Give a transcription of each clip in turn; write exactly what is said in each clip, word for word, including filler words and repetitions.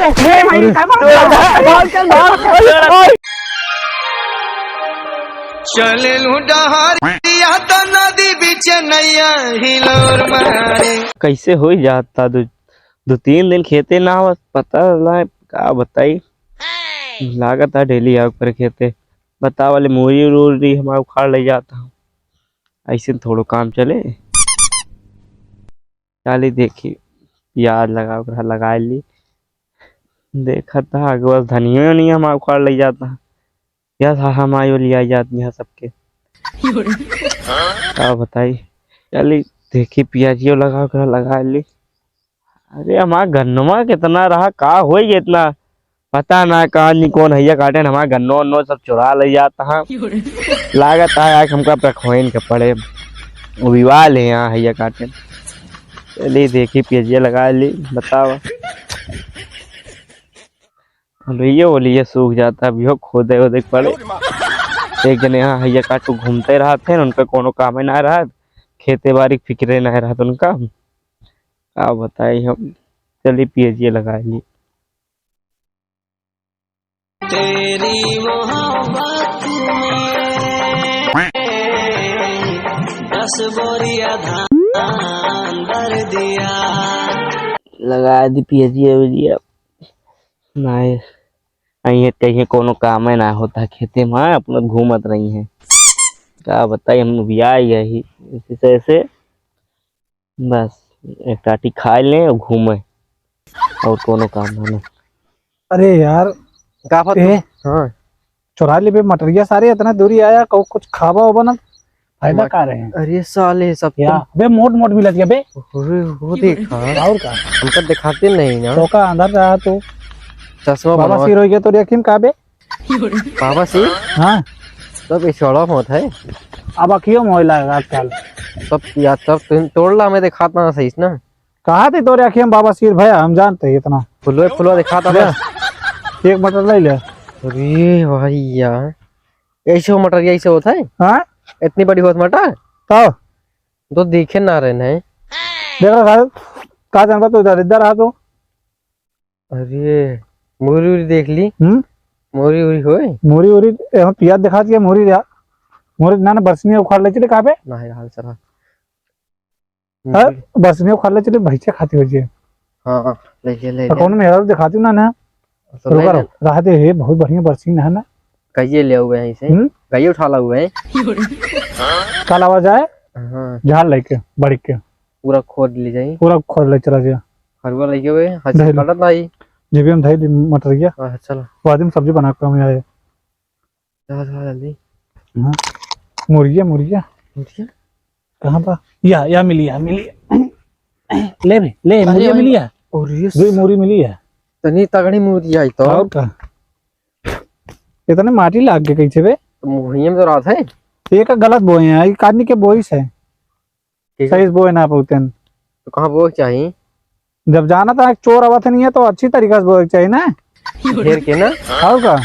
ए भाई, अरे। का मार-, भाग, चल, भाग। चले लूं डहरिया त नदी बीच नैया हिलोर मारे। कैसे होई जाता दो, दो तीन दिन खेते ना आवत, पता ना का बताई। लागत है डेली आवे के पड़े खेते। बतावा ले, मूरी उरी हमार उखाड़ ले जाता हूँ। ऐसे थोड़ो काम चले। चाली देखी, प्याज लगावे के रहा, लगाए ली। देखत हा, आगे बस धनिया उनिया हमार उखाड़ ले जाता। या था हमारी ओर लिया जात यहाँ सबके। का बताई? चाली देखी, प्याजियो लगावे के रहा, लगाए ली। अरे, हमार गन्नवा कितना रहा, का होई इतना? पता ना कहाँ नी कौन हैया काटे, हमार गन्नो उन्नो सब चुरा ले जाता है। लागत है आज हमका पे खोइन के पड़े, वो विवाह ले यहाँ हैया काटे। चलिए देखी, पेजिया लगा ली, बताओ। बोलिए, बोलिए, सूख जाता, अब यो खोदे वोदे के पड़े। एक जने यहाँ हैया काटू घूमते रहत हैं, उनका कोनो कामे ना रहत, खेते बाड़ी के फिक्रे ना रहत उनका। का बताई हम, चली पेजिया लगा ली। तेरी मोहब्बत में दस बोरिया धान भर दिया। लगा दी पेजिया वेजिया। नाहीं, अइहें कहीं कोनो कामे ना होता खेते में, अपना घूमत रही हैं। का बताई, हम भी आई यही, ऐसे से ऐसे। बस, एक टाटी खाए लें और घूमें, और कोनो काम ना। अरे यार, का बात ए? हाँ। चुरा लेबे मटरिया सारे, इतना दूरी आया, कहू कुछ खाबा होबा ना, फायदा मट-, का रहे? अरे साले, सब या, तुम बे, मोट मोट मिलत गया बे। अरे, वो देखा। और का? हमका दिखाते नहीं ना। तो का अंदर रहा तू? चश्मा बाबा बनवा। सिर हो गया तो अखिम का बे? बाबा सिर? हाँ। तब ये चौड़ा मत है। अब अखियों में होइला आजकल। तब यार, तब तुम तोड़ ला, मैं दिखाता ना सही से ना। कहा थे तोरे अखियों में बाबा सिर भया, हम जानते हैं इतना। फुलवे, फुलवा दिखाता ले, बस। एक मटर ले ले। अरे भाई यार, ऐसे हो मटर, ऐसे होता है? हाँ? इतनी बड़ी होत मटर? तो? तो देखे ना रहे नहीं। देख रहा साहब, का जानबा तू, इधर, इधर आ तू। अरे, मूरी उरी देख ली। हम्म? मूरी उरी होए? मूरी उरी, ए, हम पियाज दिखा दिया, मूरी जा। मूरी ना, ना, बरसनी उखाड़ ले चले, कहाँ पे? ना है, हाल चला। हाँ, बरसनी उखाड़ ले चले, भैंसे खाती हो जी। हाँ, हाँ, ले ले, ले ले। कौन मेहरारू दिखाती ना, ना? तो रुका, ले ले। रुका, रहा दे, हे, बहुत बढ़िया बरसीन है ना। कहिए ले हुए हैं इसे। हम्म? कहिए उठा ला हुए हैं। कल आवा जाए, हाँ। झाड़ लेके, बड़ी के। पूरा खोद ले जाई। पूरा खोद ले चला जाए। हरुआ लेके हुए, हंसी धैर्य। काटत ना आई। जेबी में धैर्य मटरिया। हाँ, चला। वो आदमी सब्जी बना के हम आए। चला, चला जल्दी। हाँ। मुर्गिया, मुर्गिया। मुर्गिया? कहाँ बा? या, या मिली, या मिली। ले बे, ले, अरे मुर्गिया भाई। मिली है। और ये दो मुर्गी मिली है। तनी तगड़ी मुर्गी आई तो। और का? इतने माटी लाग के कैसे बे? तो भुइयां में तो रात है। ये का गलत बोए हैं, ये काटने के बोइस है। ठीक है। सही से बोए ना पाते हैं। तो कहाँ बोए के चाही? जब जाना था चोर आवत नहीं है तो अच्छी तरीका से बोए के चाही ना। घेर के ना। और का?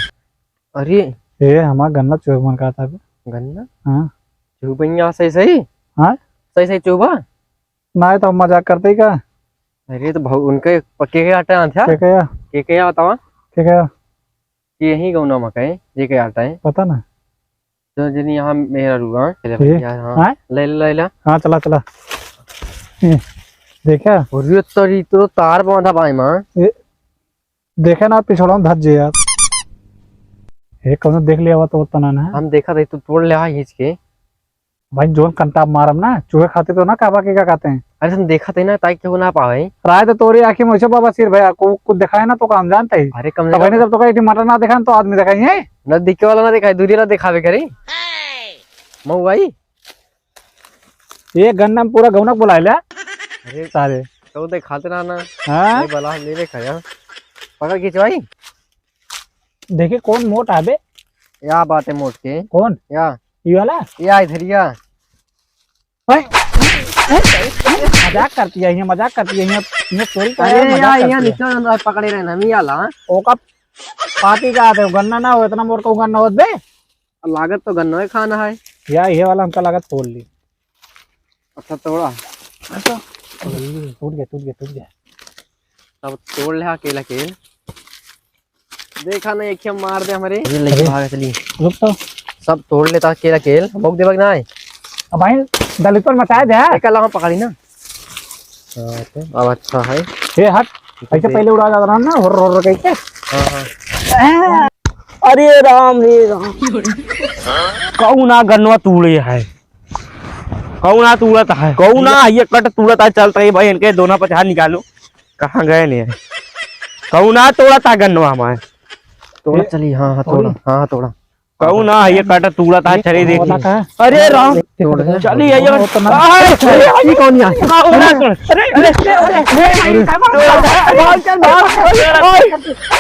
अरे। ए, हमार गन्ना चुभे मन का था बे। गन्ना? हाँ। चुभैया सही सही? हाँ? सही सही चुभा? ना, ये तो हम मजाक करते ही का। अरे, तो भाऊ, उनके प-, के के आटा है? के के या? के के या बतावा? के के या? ये यही गौना में कहे, जे के आटा है। पता ना। तो जनी यहाँ मेरा रुआ, चले ए? भैया, हाँ। हाँ? ले ले, ले ले। हाँ, चला, चला। ए, देखा? और ये तो, ये तो तार बांधा बाई माँ। ए, देखे ना, पिछड़ा में धर जे यार। ए, कौनो देख लिया हुआ तो तना ना। हम देखा रही, तू तोड़ ले आ खींच के। भाई, जोन कंटाप मारम ना, चूहे खाते तो ना कहबा के का कहते हैं। अरे, तुम देखा थे ना, ताकि केहू ना पावे। राय तो तोरी आँखी में वैसे बाबा सिर भया, को-, कुछ दिखाए ना तो काम जानते ही। अरे, कम से तब कम नहीं, जब तो कहीं मटर ना दिखाए तो आदमी दिखाई है। नजदीक वाला ना दिखाए, दूरी वाला दिखावे करी। मऊ भाई। ये गन्ना में पूरा गौनक बुलाए ले। अरे, सारे। तो देखाते ना ना। हाँ? ये बला ले ले खाया। पकड़ खींचवाई। देखे कौन मोट आबे? या बात है मोट के। कौन? या। ये वाला? या इधर या। ओए, मजाक करती है, ये मजाक करती है, ये, ये चोरी का अरे है, मजाक या, करती या है। नीचे अंदर पकड़े रहे ना, हम या ला। ओका पाती का आते हो, गन्ना ना हो, इतना मोट का गन्ना होत बे? लागत तो गन्ना ही खाना है। या, ये वाला हमका लागत तोड़ ली। अच्छा, तोड़ा। अच्छा। टूट गया, टूट गया, टूट गया। अब तोड़ ले अकेला के। देखा ना, एक मार दे हमरे। ये लेके भाग चली। रुक तो। सब तोड़ लेता केला केल, हमको देबा के ना है। अब भाई, दलित पर मचाए दे। एक अलावा पकड़ी ना। हाँ, तो अब अच्छा है। हे हट, ऐसे पहले उड़ा जाता रहा ना, होर होर करके। हाँ, हाँ। अरे राम रे राम। कौना गन्नवा तूड़े है? कौना तूड़त है? कौना ये कट तूड़त है? चलत है भाई, इनके दोनों पचास निकालो। कहाँ गए नहीं है? कौना तोड़त है गन्नवा हमारे? तोड़ा चली, हाँ, हाँ, तोड़ा, हाँ, हाँ, तोड़ा। कौन आ ये काटा तूड़ा ता चले देखी। अरे राम। चली ये। अरे, अरे, ये कौन है? अरे, अरे, अरे, अरे,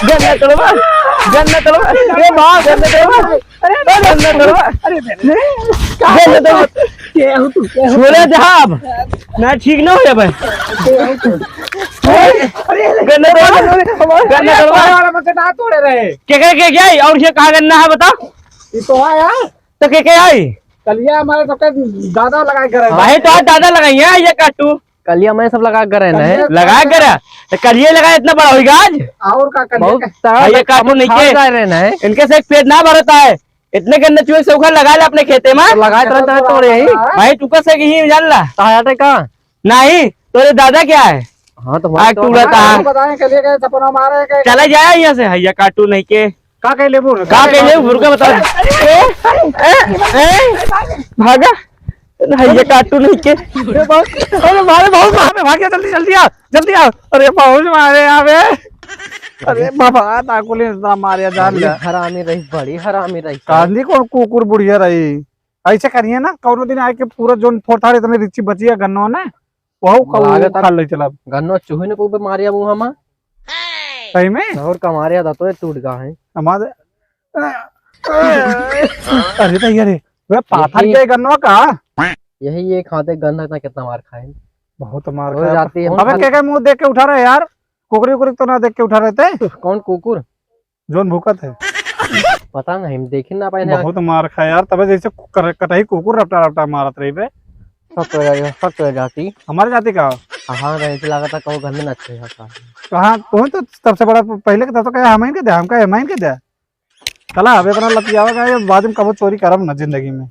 गन्ना तोड़वा, गन्ना तोड़वा, अरे माँ, गन्ना तोड़वा, अरे गन्ना तोड़वा, अरे गन्ना तोड़वा। छोड़े जाब। ना, ठीक ना हो जाबे। अरे, गन्ना तोड़वा, गन्ना तोड़वा। वाला मत ना तोड़े रहे। के, के, के, के आई? और ये कहाँ गन्ना है, बताओ? ये तो है यार। तो के, के आई? कलिया हमारे सबके दादा लगाए करे। भाई, तो आज दादा लगाई है, ये काटू। कलिया मैं सब लगा कर रहना है। कलिया लगा कर, तो कलिया लगा, इतना बड़ा होइगा आज। और का कलिया बहुत का? तगड़ा भाई, ये काटू नहीं खाओ के। जा रहना है। इनके से एक पेट ना भरता है। इतने गन्ने चूहे से उखा लगा ले अपने खेते में। तो लगाए तो रहता है, तोड़े ही। भाई, तू कैसे की जान ला? ताया टे का? नहीं, तोरे दादा क्या है? हाँ, तो आग तो तू रहता है। बताएं, कलिया का सपना मारे के। चला जाए यहाँ से, हैया काटू नहीं के। का कह लेबू? का कह लेबू? रुका, बता। ए, ए, ए, भागा। नहीं, ये काटू नहीं के। अरे बाप, अरे मारे, बहुत मार में भाग गया, जल्दी, जल्दी आ, जल्दी आ। अरे बहुत मारे यहाँ पे। अरे बाबा, ताकुल इतना मारे जान बड़ी ले। हरामी रही, बड़ी हरामी रही। कांदी कौन कुकुर बुढ़िया रही? ऐसे करिए ना, कौनो दिन आके पूरा जोन फोर्थार इतने रिच्ची बचिया गन्नो ने, वहू का लागत खा ले चला। गन्नो चूहे ने को मारिया मुँह में। सही में? और कमारे दातो टूट गा है। हमारे अरे तो ये रे, वे पाथर यही के गन्नवा का? यही एक हाथे गन्ना इतना कितना मार खाए। बहुत मार हो खाए। जाती है। अबे के के मुंह देख के उठा रहे यार, कुकरी उकरी तो ना देख के उठा रहे थे। कौन कुकुर? जोन भूकत है। पता नहीं, हम देखे ना पाए ना। बहुत मार खाए यार, तबे जैसे कर-, कटही कुकुर रपटा रपटा मारत रही बे। सच हो जाती, सच हो जाती। हमारे जाति का? हाँ, रहे से लागत है, कहूँ घर में ना अच्छे है का। कहाँ? तू तो सबसे बड़ा पहले के तो कहे हम ही के दे, हम कहे हम ही के दे। चला, अब इतना लतियावा का, ये बाद में कबो चोरी करब ना जिंदगी में।